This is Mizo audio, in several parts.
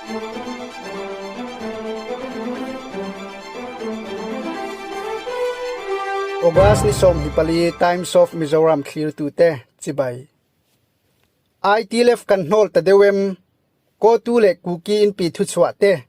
August ni 24 Times of Mizoram thlirtute chibai. ITLF kan hnawl ta deuh em? Kotu leh Kuki inpi thuchhuah te.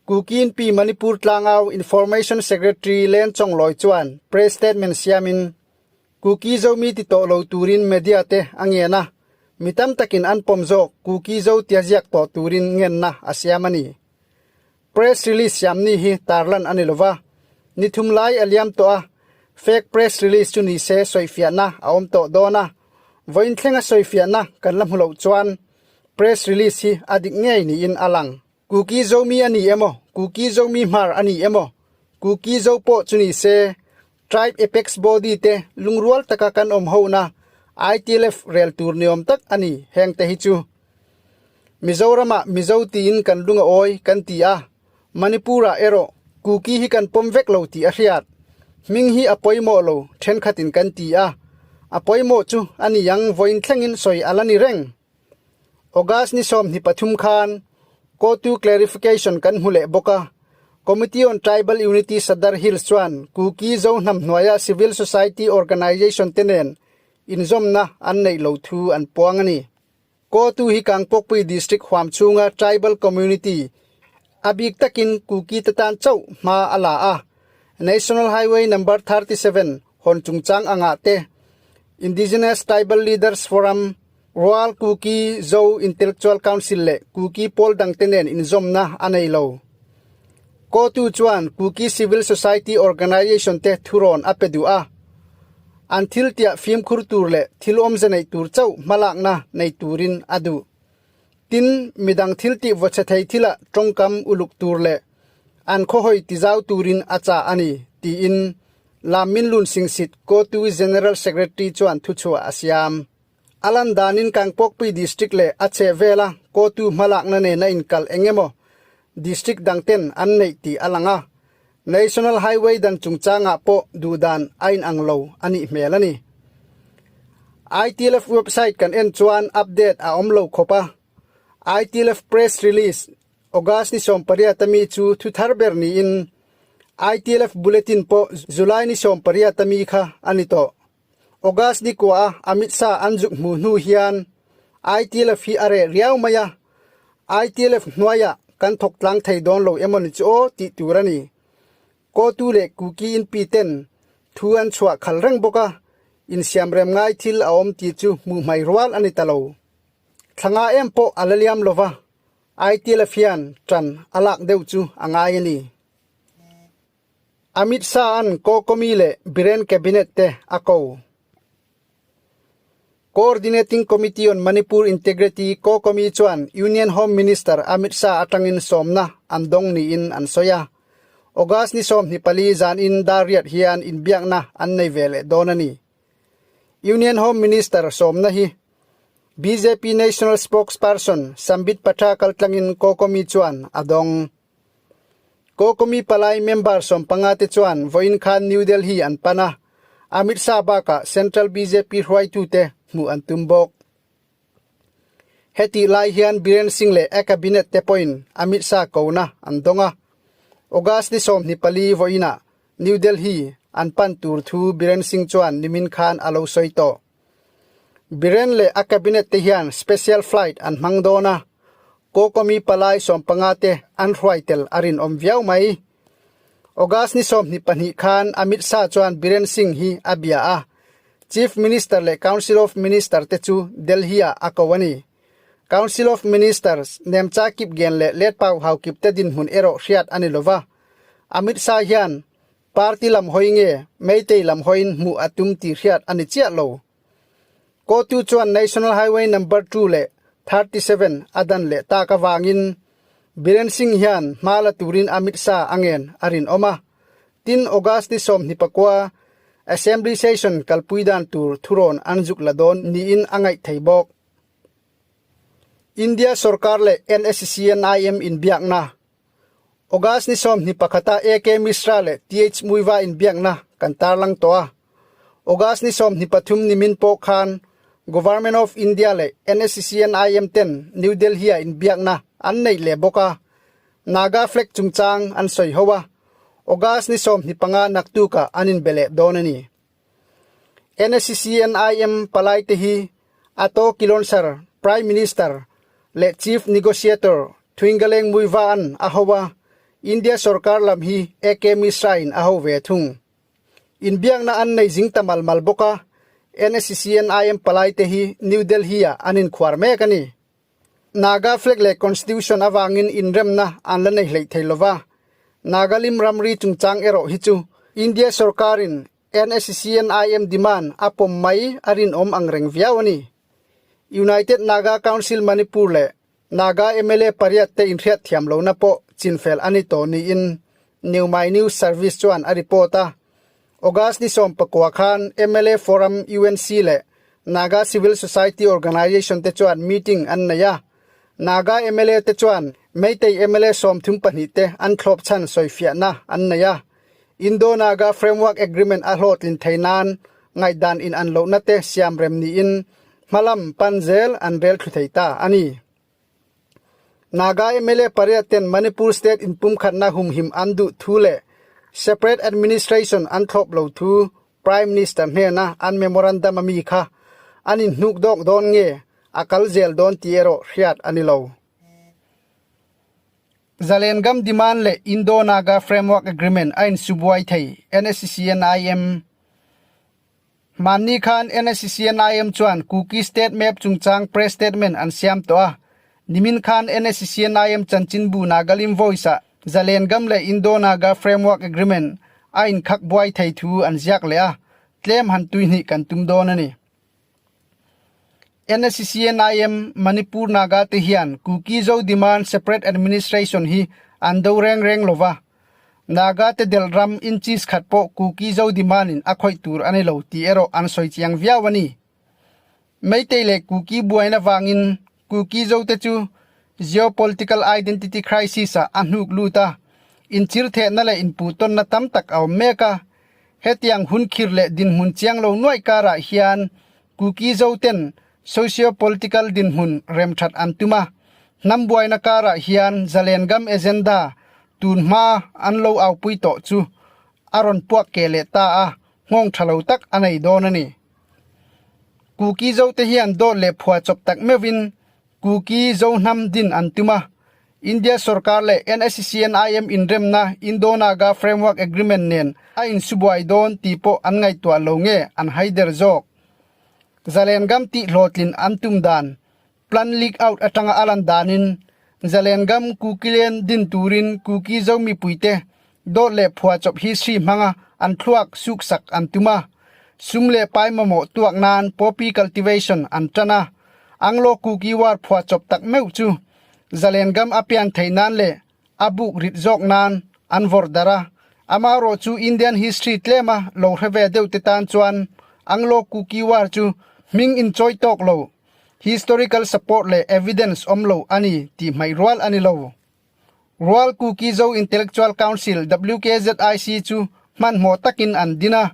Kuki inpi Manipur tlangau Information Secretary Len Chongloi chuan press statement siamin Kuki Zomi ti tawh lo turin media te a ngen a, mi tam takin an pawm zawk Kuki Zo tia ziak tawh turin ngenna a siam a ni. Press release siam ni hi tarlan a ni lova, ni thum lai a liam tawh a, fake press release chu ni se sawifiahna a awm tawh dawn a, vawiin thlenga sawifiahna kan la hmu loh chuan press release hi a dik ngei niin a lang. Kuki Zomi a ni emaw, Kuki Zomi Hmar a ni emaw, Kuki Zo pawh chu ni se, Tribe Apex Body te lungrual taka kan awm hona ITLF rel tur ni awm tak a ni heng te hi chu. Mizoramah Mizo tiin kan lung a awi kan ti a, Manipurah erawh Kuki hi kan pawm vek lo tih a hriat. Hming hi a pawimawh lo thenkhatin kan ti a, a pawimawh chu a ni ang vawiin thlengin sawi a la ni reng. August ni 23 khan Kotu Clarification kan hmu leh bawk a, Committee on Tribal Unity Sadar Hills chuan Kuki Zo hnam hnuaia Civil Society Organisation te nen inzawmna an neih lo thu an puang a ni. Kotu hi Kangpokpui District huam chhunga Tribal Community a bik takin Kuki te tan chauh hma a la a, National Highway Number 37 hawn chungchang angah te Indigenous Tribal Leaders Forum, Rual Kuki Zo Intellectual Council leh Kuki pawl dangte nen inzawmna a nei lo. Kotu chuan Kuki Civil Society Organisation te thurawn a pe duh a, an thil tiah fimkhur tur leh thil awmze neih tur chauh hmalakna nei turin a duh. Tin, midang thil tih vawchhe thei thilah tawngkam uluk tur leh an khawhawi tizau turin a chah a ni, tiin Lam Minlun Singsit Kotu General Secretary chuan thuchhuah a siam. A lan danin Kangpokpui District leh a chheh vela Kotu hmalakna nena inkal eng emaw District dangten an neih tih a lang a, National Highway dan chungchangah pawh duhdan a inang lo a nih hmel a ni. ITLF website kan en chuan update a awm lo khawp a, ITLF press release August ni 18 ami chu thu thar ber niin ITLF bulletin pawh July ni 18 ami kha a ni tawh. August ni kua a Amit Shah an zuk hmu hnu hian ITLF hi a reh riau mai a, ITLF hnuaiah kan thawk tlang thei dawn lo emaw ni chu aw tih tur a ni. Kotu leh Kuki inpi ten thu an chhuah khal reng bawk a, insiamrem ngai thil a awm tih chu hmuh hmai rual a ni ta lo. Thla nga em pawh a la liam lo va, ITLF hian ṭan a lak deuh chu a ngai a ni. Amit Shah-a'n Kokomi leh Biren Cabinet te a ko. Coordinating Committee on Manipur Integrity, Kokomi, chuan Union Home Minister Amit Shah atangin sawmna an dawng niin an sawi a. August ni 24 zanin dar riat hian inbiakna an nei ve leh dawn a ni. Union Home Minister sawmna hi bjp National Spokesperson Sambit Patra kaltlangin Kokomi chuan a dawng. Kokomi Palai member 15 te chuan vawiin khan New Delhi an pan a, Amit Shah bakah Central bjp hruaitute hmuh an tum bawk. Hetih lai hian Biren Singh leh a cabinet te pawhin Amit Shah kona an dawng a, August ni 24 vawiinah New Delhi an pan tur thu Biren Singh chuan nimin khan a lo sawi tawh. Biren leh a cabinet te hian special flight an hmang dawn a, Kokomi palai 15 te an hruai tel a rinawm viau mai. August ni 22 khan Amit Shah chuan Biren Singh hi a bia a, Chief Minister leh Council of Minister te chu Delhi-ah a ko a ni. Council of Ministers, Nemcha Kipgen leh Letpau Haokip te dinhmun erawh hriat a ni lova. Amit Shah hian Party lam hawi nge Meitei lam hawiin hmuh a tum tih hriat a ni chiah lo. Kotu chuan National Highway Number 2 leh 37 a dan leh tak avangin Biren Singh hian hma la turin Amit Shah a ngen a rinawm a. Tin, August ni 29 Assembly Session kalpui dan tur thurawn an zuk la dawn niin a ngaih thei bawk. India sorkar leh NSCN-IM inbiakna August ni 21 a AK Mishra leh TH Muiva inbiakna kan tarlang tawh a. August ni 23 nimin pawh khan Government of India leh NSCN-IM ten New Delhi-ah inbiakna an neih leh bawk a, Naga flag chungchang an sawi ho a, August ni 25 naktukah an inbe leh dawn a ni. NSCNIM palaite hi Ato Kilonsar, Prime Minister leh Chief Negotiator Thuingaleng Muiva'n a ho a, India sorkar lam hi AK Mishra-in a ho ve thung. Inbiakna an nei zing ta mal mal bawk a, NSCNIM palaite hi New Delhi-ah an inkhuar mek a ni. Naga flag leh Constitution avangin inremna an la nei hleih thei lova, Nagalim ramri chungchang erawh hi chu India sorkarin NSCNIM demand a pawm mai a rinawm ang reng viau a ni. United Naga Council Manipur leh Naga mla pariat te inhriat thiam lohna pawh chinfel a ni tawh niin Newmai News Service chuan a report a. August ni 19 khan mla Forum UNC leh Naga Civil Society Organisation te chuan meeting an nei a. Naga mla te chuan Meitei mla 32 te an thlawp chhan sawifiahna an nei a. Indo-Naga Framework Agreement a hlawhtlin thei nan ngaihdan in an lohna te siam rem niin hmalam pan zel an rel thlu thei ta a ni. Naga mla pariat ten Manipur state inpumkhatna humhim an duh thu leh separate administration an thlawp lo thu Prime Minister hnena an memorandum a mi kha an inhnuk dawk dawn nge a kal zel dawn tih erawh hriat a ni lo. Zalen gam demand leh Indo-Naga Framework Agreement a insubuai thei, NSCNIM. Hmanni khan NSCNIM chuan Kuki State Map chungchang press statement an siam tawh a. Nimin khan NSCNIM chanchinbu Nagalim Voice-ah Zalen gam leh Indo-Naga Framework Agreement a inkhak buai thei thu an ziak leh a, tlem han tuihnih kan tum dawn a ni. NSCNIM Manipur Naga te hian Kuki Zo Demand Separate Administration hi an do reng reng lo va, Naga te del ram inches khat pawh Kuki Zo Demand in a khawih tur a ni lo tih erawh an sawi chiang viau a ni. Meitei leh Kuki buaina vangin Kuki Zo te chu Geopolitical Identity Crisis ah a hnuk lut a, inchir thehna leh inpuhtawnna tam tak a awm mek a, Hetiang hun khir leh dinhmun chiang lo nuaih karah hian Kuki Zoten socio-political dinhmun remthat an tum a, hnam buaina karah hian Zalen Gam agenda tun hma an lo aupui tawh chu a rawn puak ke leh ta a, nghawng tha lo tak a nei dawn a ni. Kuki Zote hian dawt leh phua chawp tak meuhin Kuki Zohnam din an tum a, India sorkar leh NSCNIM inremna Indo-Naga Framework Agreement nen a insubuai dawn tih pawh an ngaihtuah lo nge an haider zawk. Zalen gam tih hlawhtlin an tum dan plan leak out atanga a lan danin Zalen gam Kukilen din turin Kuki Zo mipuite dawt leh phuahchawp history hmanga an thluak suksak an tum a, sum leh pai mamawh tuak nan poppy cultivation an tan a, Anglo-Kuki War phuahchawp tak meuh chu Zalen gam a pian theih nan leh a buk rit zawk nan an vawrh darh a, amaherawh chu Indian history tlema lo hre ve deuh te tan chuan Anglo-Kuki War chu hming inchawi tawk lo, historical support leh evidence awm lo a ni tih hmaih rual a ni lo. Rual Kuki Zo Intellectual Council, WKZIC, chu hmanhmawh takin an din a,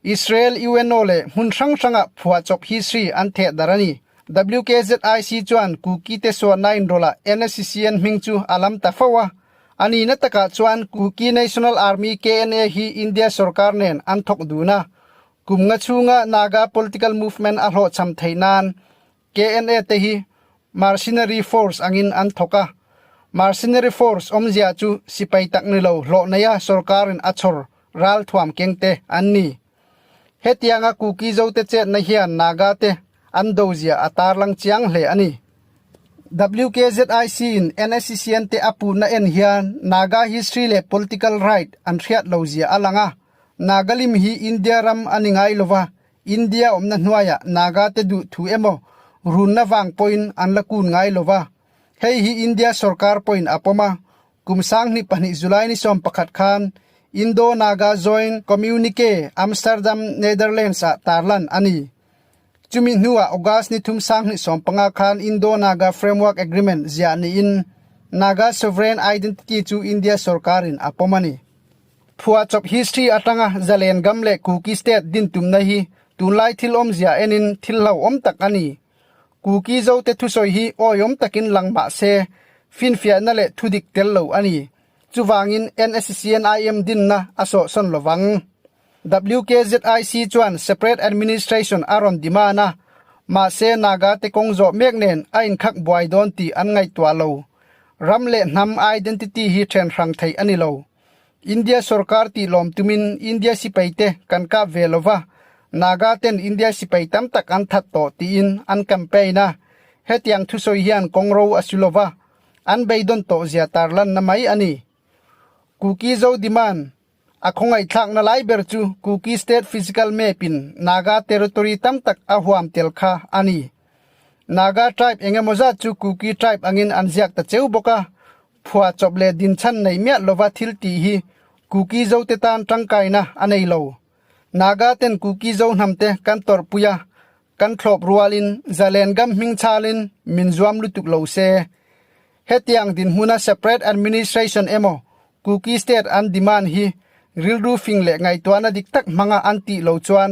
Israel, UNO leh hmun hrang hrangah phuahchawp history an theh darh a ni. WKZIC chuan Kuki te suahna inrawlhah NSCCN hming chu a lam ta fo a. A nihna takah chuan Kuki National Army, KNA, hi India sorkar nen an thawk dun a, kum nga chhunga Naga political movement a hlawhchham theih nan KNA te hi mercenary force angin an thawk a, mercenary force awmzia chu sipai tak ni lo hlawh neia sorkarin a chhawr ral thuam keng te an ni. Hetianga Kuki Zote chetna hian Naga te an dozia a tarlang chiang hle a ni. WKZIC in NSCCN te a puhna en hian Naga history leh political right an hriat lo zia a lang a, Nagalim hi India ram a ni ngai lova, India awmna hnuaiah Naga te duh thu emaw runna vang pawhin an la kun ngai lo va, hei hi India sorkar pawhin a pawm a, kum 2002 July ni 11 khan Indo-Naga Joint Communique Amsterdam, Netherlands-ah tarlan a ni. Chumi hnuah August ni thum 2015 khan Indo-Naga Framework Agreement ziah niin Naga Sovereign Identity chu India sorkarin a pawm a ni. Phuahchawp history atanga Zalen gam leh Kuki state din tumna hi tunlai thil awmzia enin thil hlauhawm tak a ni. Kuki Zote thusawi hi awihawm takin lang mah se, Finfiahna leh thudik tel lo a ni. Chuvangin NSCNIM dinna a sawhsawn lovang. WKZIC chuan Separate Administration a rawn demand a, mahse Naga te kawng zawh mek nen a inkhak buai dawn tih an ngaihtuah lo. Ram leh hnam identity hi then hrang theih a ni lo. India sorkar tih lawm tumin India sipai te kan kap ve lo va, Naga ten India sipai tam tak an that tawh tiin an campaign a. Hetiang thusawi hian kawngro a su lo va, an beidawn tawh zia tarlanna mai a ni. Kuki Zo demand A khawngaihthlakna lai ber chu Kuki State Physical Map in Naga territory tam tak a huam tel kha a ni. Naga tribe eng emaw zat chu Kuki tribe angin an ziak ta cheu bawk a, phua chawp leh dinchhan nei miah lova thil tih hi Kuki Zote tan tangkaina a nei lo. Naga ten Kuki Zo hnamte kan tawrhpui a, kan thlawp rualin zalen gam hming chhalin min zuam lutuk lo se. Hetiang dinhmuna separate administration emaw Kuki state an demand hi rilru fing leh ngaihtuahna dik tak hmanga an tih lo chuan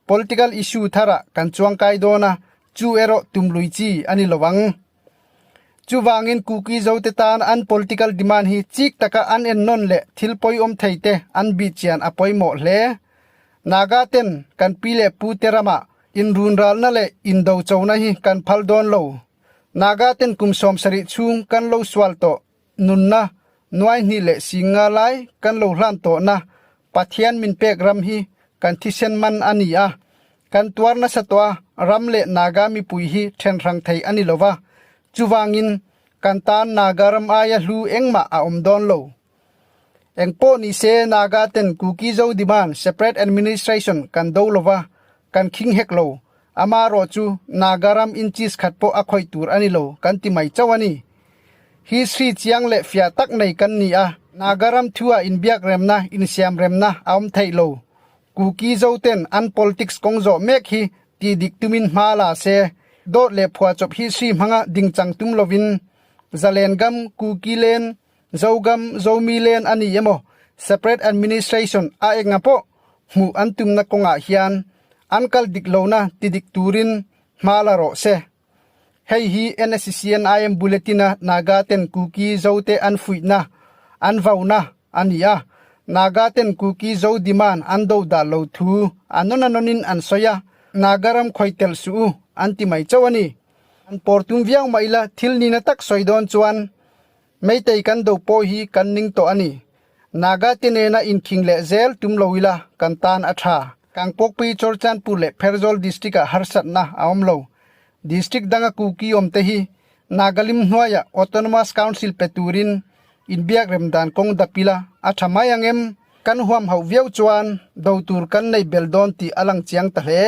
political issue tharah kan chuangkai dawn a, chu erawh tumlui chi a ni lo ang. Chuvangin Kuki zote tan an political demand hi chik taka an ennawn leh thil pawiawm thei te an bihchian a pawimawh hle. Naga ten kan pi leh pu te ramah inrunralna leh indo chona hi kan phal dawn lo. Naga ten kum 70 chhung kan lo sual tawh nunna nuai hnih leh singa lai kan lo hlan tawhna Pathian min pek ram hi kan thisen man a ni a, kan tuar nasa tawh a, ram leh Naga mipui hi then hrang thei a ni lova, chuvangin kan tan Naga ram aia hlu engmah a awm dawn lo. Engpawh ni se Naga ten Kuki Zo demand separate administration kan do lova, kan khing hek lo, amarawh chu Naga ram inches khat pawh a khawih tur a ni lo kan ti mai chauh a ni. History chiang leh fiah tak nei kan ni a, Naga ram thua inbiak remna, insiam remna a awm theih lo. Kuki Zo ten an politics kawng zawh mek hi tih dik tumin hma la se, dawt leh phuahchawp history hmanga dingchang tum lovin Zalen gam Kuki len Zogam Zomi len a ni emaw separate administration a enga pawh hmuh an tumna kawngah hian an kal dik lohna ti dik turin hma la rawh se. Hei hi NSCNIM Bulletin-a Naga ten Kuki Zote an fuihna, an vauna a ni a. Naga ten Kuki Zo demand an do dah lo thu a nawn a nawnin an sawi a, Naga ram khawi telh suh u an ti mai chauh a ni. An pawr tum viau mah ila thil nina tak sawi dawn chuan Meitei kan do pawh hi kan ning tawh a ni. Naga te nena inkhing leh zel tum lo ila kan tan a tha. Kangpawkpui Churchandpur leh Pherzawl District ah harsatna a awm lo. District danga Kuki awm te hi Nagalim hnuaiah Autonomous Council pe turin inbiak rem dan kawng dap ila a tha mai ang em? Kan huam hauh viau chuan do tur kan nei bel dawn tih a lang chiang ta hle.